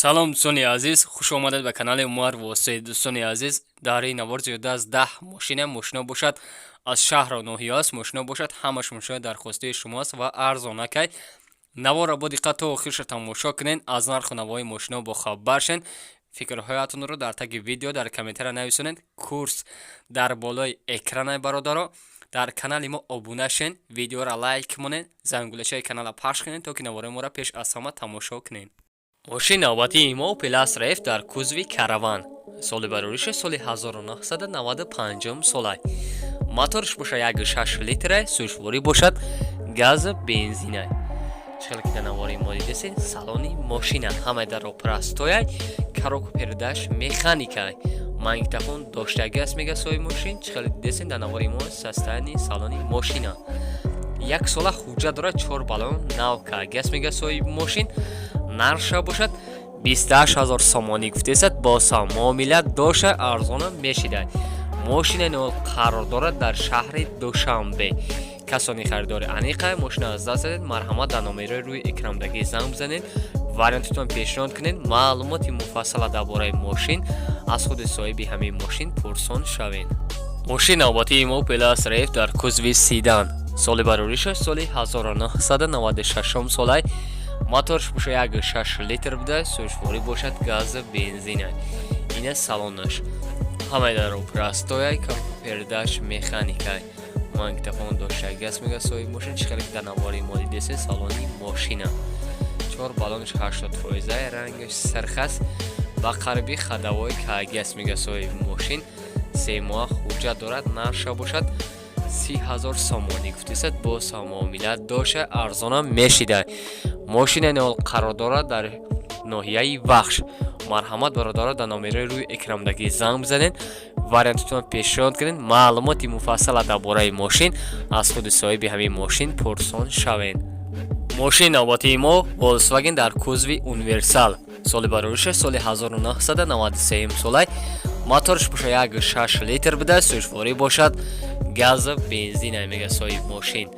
Салом, дӯстони азиз, хуш омадед ба канали Умар Восеъ. Дӯстони азиз, дар ин навор зиёда аз 10 мошина мошино бошад, аз шаҳру ноҳия аст мошино бошад, ҳамаш мошинои дархостии шумоаст ва арзонакай. Наворро бо диққат то охирша тамошо кунед, аз нарху навои мошино бохабар шен. Фикрҳоятонро дар таги видео дар комментария нависонед. Курс дар болои экранай, бародаро. Дар канали мо обуна шен, видеоро лайк монед, зангулачаи каналро пахш кунед, то ки навораи моро пеш аз ҳама тамошо кунед. Мошини навбатии мо Opel Astra F дар кузови Караван. Соли барориша соли 1995 солай. Моторш бошад 1,6 литрай, сӯзишворӣ бошад газ, бензинай. Чӣ ки дар навори мо дидесед, салони мошина ҳамаи даро простояй, коробка передач механикай. Магнитофон доштагӣ аст, мега соҳиби мошин. Чӣ хеле дидесед дар навори мо, состояние салони мошина. Як сола ҳуҷҷат дорад, чор баллон нав кагӣ аст, мега соҳиби мошин. Нархша бошад 28 000 сомонӣ гуфтесад, боса муомила доша, арзона мешидад. Мошина нол қарор дорад дар шаҳри Душанбе. Касони харидори аниқа мошина аз даст задед, марҳамат, дар номерои рӯи экрандагӣ занг бизанед, вариантитон пешниҳод кунед, маълумоти муфассала дар бораи мошин аз худи соҳиби ҳамин мошин пурсон шавед. Мошини навбатии мо Opel Astra F дар кузови седан. Соли барориша соли 1996 солай. Моторш боша 1,6 литр буда, сӯзишворӣ бошад газ, бензина. Ина салонаш. Ҳамаи даро простояй, передач механикай. Магнитофон доштагӣ аст, мега соҳиби мошин. Чӣ хеле ки дар навори мо дидесед, салони мошина. Чор баллонаш 80 фоиза, рангаш сирх аст. Ба қариби ходовой кагӣ аст, мега соҳиби мошин. 3 моҳ ҳуҷҷат дорад, нархша бошад 30 000 сомонӣ гуфтесад, боз муомила доша, арзона мешида. Мошина нол қарор дорад дар ноҳияи Вахш. Марҳамат, бародаро, дар номерои рӯи экрандагӣ занг бизанед, вариантитон пешниҳод кунед, маълумоти муфассала дар бораи мошин аз худи соҳиби ҳамин мошин пурсон шавед. Мошини навбатии мо Volkswagen дар кузови универсал. Соли барориша соли 1993 солай. Моторш боша 1,6 литр буда, сӯзишворӣ бошад газ, бензина, мега соҳиби мошин.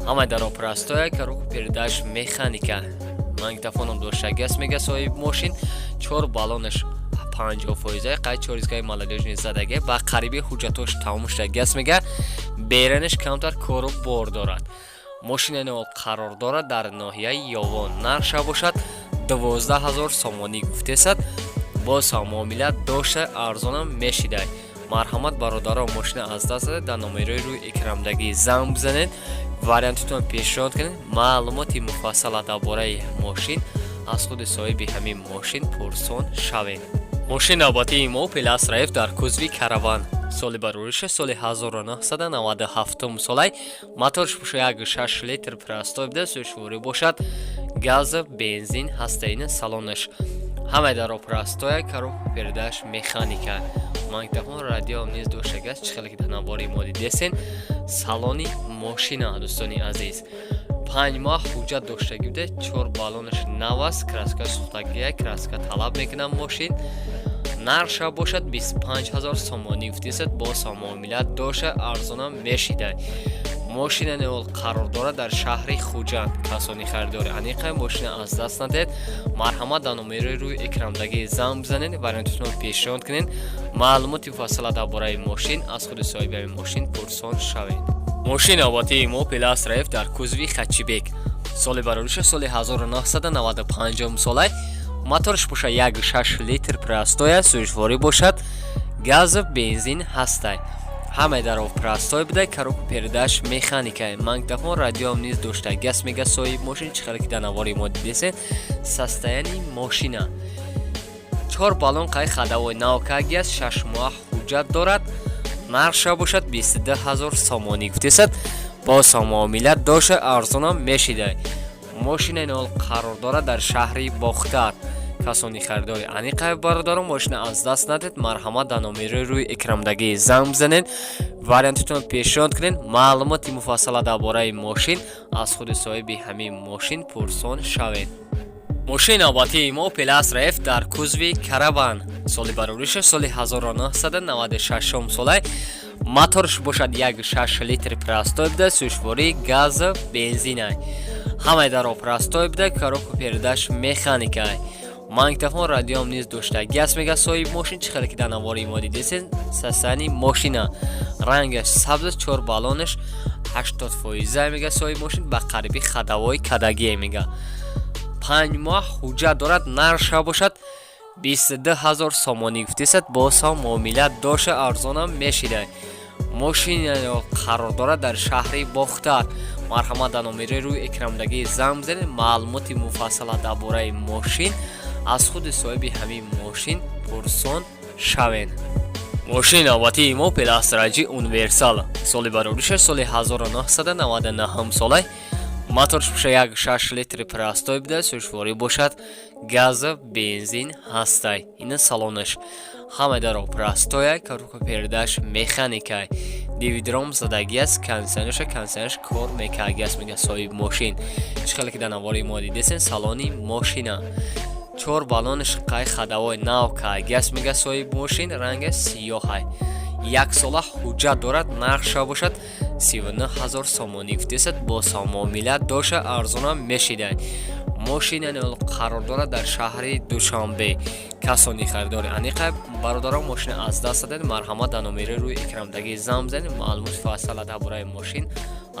Ҳамаи даро простоя, коробка передач механика. Магнитофоном доштагӣ аст, мега соҳиби мошин. Чор баллонаш 50 фоиза, қайд чоризгаи молодёжный задагӣ, ба қариби ҳуҷҷатош тамом шудагӣ аст, мега. Беранаш камтар кору бор дорад. Мошина нол қарор дорад дар ноҳияи Ёвон. Нархша бошад 12 000 сомонӣ гуфтесад, боз ҳам муомила дошта, арзонам мешидай. Марҳамат, бародаро, мошина аз даст зада, дар номерои рӯи экрандагӣ занг бизанед, вариантитон пешниҳод кунед, маълумоти муфассала дар бораи мошин аз худи соҳиби ҳамин мошин пурсон шавед. Мошини навбатии мо Opel Astra F дар кузови Караван. Соли барориша соли 1997 солай. Моторш боша 1,6 литр простой буда, сӯзишворӣ бошад газ, бензин ҳастаина. Салонаш ҳамаи даро простоя, коробка передач механика. Магнитофон, радио низ доштагӣ аст. Чӣ хеле ки дар навори мо дидесен, салони мошина, дӯстони азиз, 5 моҳ ҳуҷҷат доштагӣ буда, чор баллонаш нав аст, краска сӯхтагия, краска талаб мекунам мошин. Нархша бошад 25 000 сомонӣ гуфтесад, боз ҳам муомила доша, арзонам мешида. Мошина нол қарор дорад дар шаҳри Хуҷанд. Касони харидори аниқа мошина аз даст надиҳед, марҳамат, дар номерои рӯи экрандагӣ занг бизанед, вариантитонро пешниҳод кунед, маълумоти муфассала дар бораи мошин аз худи соҳиби ҳамин мошин пурсон шавед. Мошини навбатии мо Opel Astra F дар кузови хэтчбек. Соли барориша соли 1995 солай. Моторш боша 1,6 литр простоя, сӯзишворӣ бошад газ, бензин ҳастай. Ҳамаи даров простой буда, коробка передач механика. Магнитофон, радиоам низ дошта газ, мега соҳиб мошин. Чӣ хеле ки дар навори мо дидесед, состояние мошина. Чор баллон қай ходовой навкаги аст, 6 моҳ ҳуҷҷат дорад. Нархша бошад 22 000 сомонӣ гуфтесад, боз ҳам муомила доша, арзонам мешида. Мошина нол қарор дорад дар шаҳри Бохтар. Касони харидори аниқа, бародарон, мошина аз даст надед, марҳамат, дар номерои рӯи экрандагӣ занг бизанед, вариантитон пешниҳод кунед, маълумоти муфассала дар бораи мошин аз худи соҳиби ҳамин мошин пурсон шавед. Мошини навбатии мо Opel Astra F дар кузови Караван. Соли барориша соли 1996 солай. Моторш бошад 1,6 литр простой буда, сӯзишворӣ газ, бензинай. Ҳамаи даро простой буда, коробка передач механикай. Магнитофон, радиом низ доштагӣ аст, мега соҳиби мошин. Чӣ хеле ки дар навори мо дидесен, состояние мошина рангаш сабз, чор баллонаш 80 фоиза, мега соҳиби мошин. Ба қариби ходовой кадагие, мега. 5 моҳ ҳуҷҷат дорад. Нархша бошад 22 000 сомонӣ гуфтесад. Боз ҳам муомила доша, арзонам мешида. Мошин қарор дорад дар шаҳри Бохтар. Марҳамат, дар номери рӯи экрандагӣ занг бизанед, маълумоти муфассала дар бораи мошин аз худи соҳиби ҳамин мошин пурсон шавед. Мошини навбатии мо Пиастр Универсал, соли барориша соли 1999 солай, моторш боша 1,6 литри простой буда, сӯшворӣ бошад газа, бензин ҳастай. Ина салонаш, ҳама даро простоя, коробка передач механикай, дивидром задагӣ аст, кондиционерша, кондиционерш кор мекардаги аст, мега соҳиби мошин. Чӣ хеле ки дар навори мо дидесен, салони мошина, чор баллонаш қай ходовой нав кардаги аст, мега соҳиби мошин. Рангаш сиёҳай, як сола ҳуҷҷат дорад. Нархша бошад 39 000 сомонӣ гуфтесад. Боз ҳам муомила доша, арзонам мешида. Мошин яъне қарор дорад дар шаҳри Душанбе. Касони харидори аниқа, бародарон, мошина аз даст дадед, марҳамат, дар номери рӯи экрандагӣ занг бизанед, маълумоти муфассала дар бораи мошин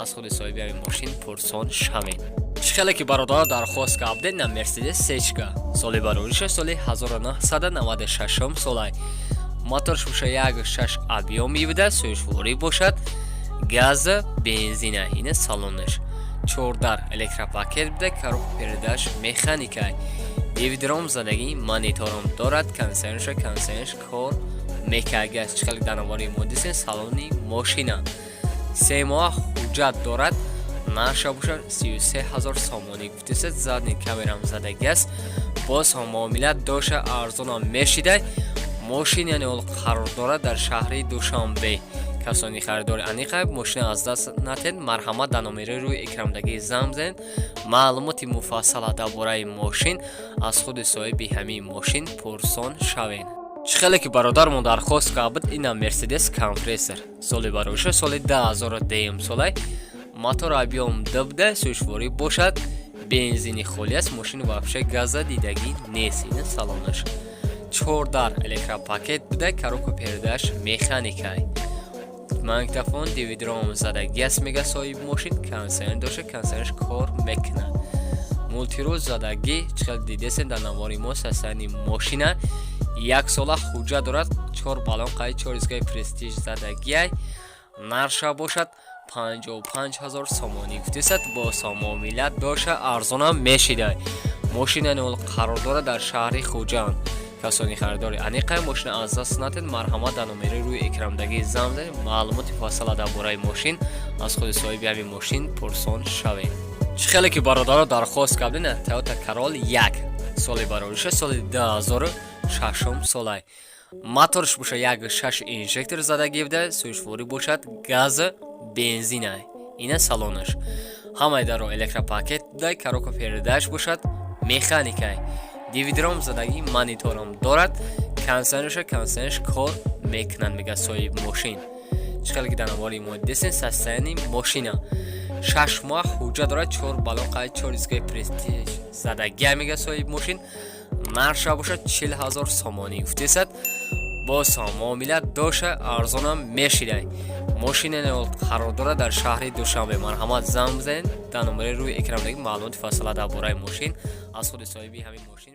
аз худи соҳиби ҳамин мошин пурсон шавед. Чӣ хеле ки бародаро дархост кардед, на Мерседес сечка, соли барориша соли 1996 солай, моторш боша 1,6 объём буда, сӯшворӣ бошад газа, бензина. Ина салонаш, чордар электропакет буда, коробка передач механикай, дивидром задагӣ, монитором дорад, кондиционерша, кондиционерш кор мекардаги. Чӣ хеле дар навори мо дидем, салони мошина, 3 моҳ ҳуҷҷат дорад. Нархша бошад 33 000 сомонӣ гуфтесад. Задний камерам задагӣ аст. Боз ҳам муомила доша, арзонам мешида. Мошин яъне қарор дорад дар шаҳри Душанбе. Касони харидори аниқа, мошина аз даст натед, марҳамат, дар номери рӯи экрандагӣ занг бизанед, маълумоти муфассала дар бораи мошин аз худи соҳиби ҳамин мошин пурсон шавед. Чӣ хеле ки бародармон дархост кард буд, инам Мерседес Компрессор, соли бароиша соли 2010 солай, мотор объём д буда, сӯшворӣ бошад бензини холӣ аст. Мошини вообще газа дидагӣ нест. Ина салонаш, чордар электропакет буда, коробка передач механикай, магнитофон, дивидром задагӣ аст, мега соҳиби мошин. Кондиционер дошта, кондиционерш кор мекунад, мультируль задагӣ. Чӣ хел дидесен дар навори мо, состояние мошина, як сола ҳуҷҷат дорад, чор баллон қай чор дискаи престиж задагиай. Нархша бошад 55 000 сомонӣ гуфтесад. Боз муомила доша, арзонам мешида. Мошина қарор дорад дар шаҳри Хуҷанд. Касони харидори аниқа, мошина аз даст натед, марҳамат, дар номери рӯи экрандагӣ занг бизанед, маълумоти муфассала дар бораи мошин аз худи соҳиби ҳамин мошин пурсон шавед. Чӣ хеле ки бародаро дархост кардем, Тойота Королла як, соли барориша соли 2006 солай, моторш боша 1,6 инжектор задагӣ буда, сӯшворӣ бошад газ, бензина. Ина салонаш, ҳамаи даро электропакет буда, коробка передач бошад механикай, дивидром задагӣ, мониторам дорад, кондиционерша, кондиционерш кор мекунад, мега соҳиби мошин. Чӣ хеле ки дар навори мо дидесен, состояние мошина, 6 моҳ ҳуҷҷат дорад, чор баллон қай чор дискаи престиж задагия, мега соҳиби мошин. Нархша бошад 40 000 сомонӣ гуфтесад. Боз ҳам муомила доша, арзонам мешида. Мошина қарор дорад дар шаҳри Душанбе. Марҳамат, занг бизанед дар номери рӯи экрандагӣ, маълумоти муфассала дар бораи мошин аз худи соҳиби ҳамин мошин.